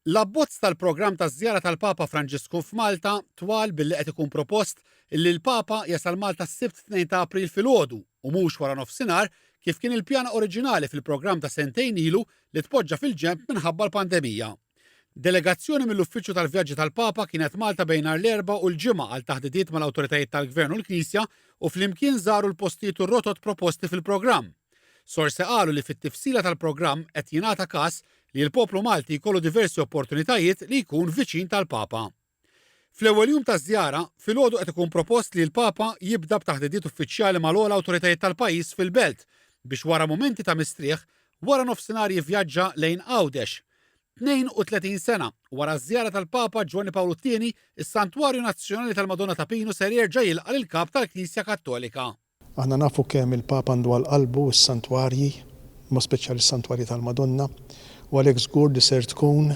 L-abbozz tal-programm taż-żjara tal-Papa Franġisku f'Malta twal billi qed ikun propost illi l-Papa jasal Malta s-Sibt 2 ta' April filgħodu u mhux waranofsinhar kif kien il-pjan oriġinali fil-programm ta' sentejn ilu li tpoġġa fil-ġenb minħabba l-pandemija. Delegazzjoni mill-Uffiċċju tal-Vjaġġi tal-Papa kienet Malta bejn nhar l-Erbgħa u l-Ġimgħa għal taħdidiet mal-awtoritajiet tal-Gvern u l-Knisja u flimkien żaru l-postijiet u r-rotot proposti fil-programm. Sorsi qalu li fit-tifsila tal-programm qed jingħata każ li l-poplu Malti jkollu diversi opportunitajiet li jkun viċin tal-Papa. Fl-ewwel jum taż-żjara, filgħodu qed ikun propost li l-Papa jibda b'taħdidiet uffiċjali mal-ogħla awtoritajiet tal-pajjiż fil-Belt biex wara mumenti ta' mistrieħ, wara nofsinhar jivvjaġġa lejn Għawdex. 32 sena wara ż-żjara tal-Papa Ġwanni Pawlu t-Tieni, is-Santwarju Nazzjonali tal-Madonna ta' Pinu ser jerġa' jilqa' lill-Kap tal-Knisja Kattolika. Aħna nafu kemm il-Papa għandu għal qalbu s-santwarji, b'mod speċjali s-santwarji tal-Madonna, u għalhekk żgur li ser tkun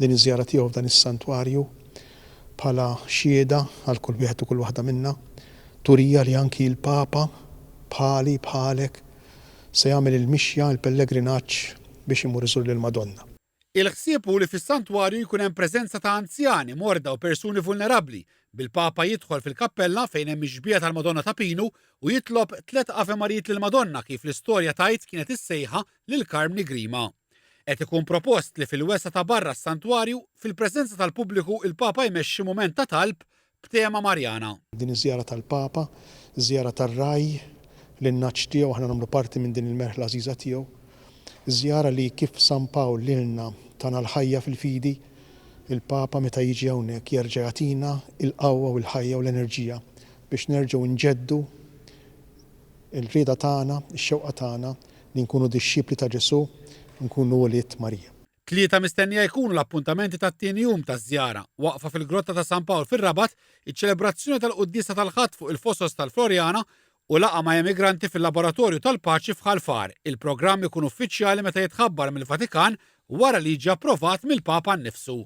din iż-żjara tiegħu f'dan is-santwarju bħala xhieda għal kull wieħed u kull waħda minna, turija li anki l-Papa, bħali, bħalek, se jagħmel il-mixja, il-pellegrinaġġ biex imur iżur lill-Madonna. Il-ħsieb hu li fis-santwarju jkun hemm preżenza ta' anzjani, morda u persuni vulnerabbli, bil-Papa jidħol fil-kappella fejn hemm ix-xbieha tal-Madonna ta' Pinu u jitlob tlett Ave Marijiet lill-Madonna kif l-istorja tgħid kienet is-sejħa lil Karmni Grima. Qed ikun propost li fil-wesgħa ta' barra s-santwarju, fil-preżenza tal-pubbliku il-Papa jmexxi mument ta' talb b'tema Marjana. Din iż-żjara tal-Papa, żjara tar-ragħaj lin-nagħaġ tiegħu, aħna nagħmlu parti minn din il-merħla għażiża tiegħu. Żjara li kif San Pawl lilna tana l-ħajja fil-fidi, il-Papa meta jiġi hawnhekk jerġa' jagħtina l-qawwa u l-ħajja u l-enerġija biex nerġgħu nġeddu l-rieda tagħna, ix-xewqa tagħna li nkunu dixxipli ta' Ġesù, nkunu ulied Marija. Tlieta mistennija jkunu l-appuntamenti tat-tieni jum taż-żjara, waqfa fil-Grotta ta' San Pawl fir-Rabat, iċ-ċelebrazzjoni tal-quddiesa tal-Ħadd fuq il-Fosos tal-Floriana u laqgħa ma' emigranti fil-Laboratorju tal-Paċi f'Ħal Far. Il-programm ikun uffiċjali meta jitħabbar mill-Vatikan wara li jiġi approvat mill-Papa nnifsu.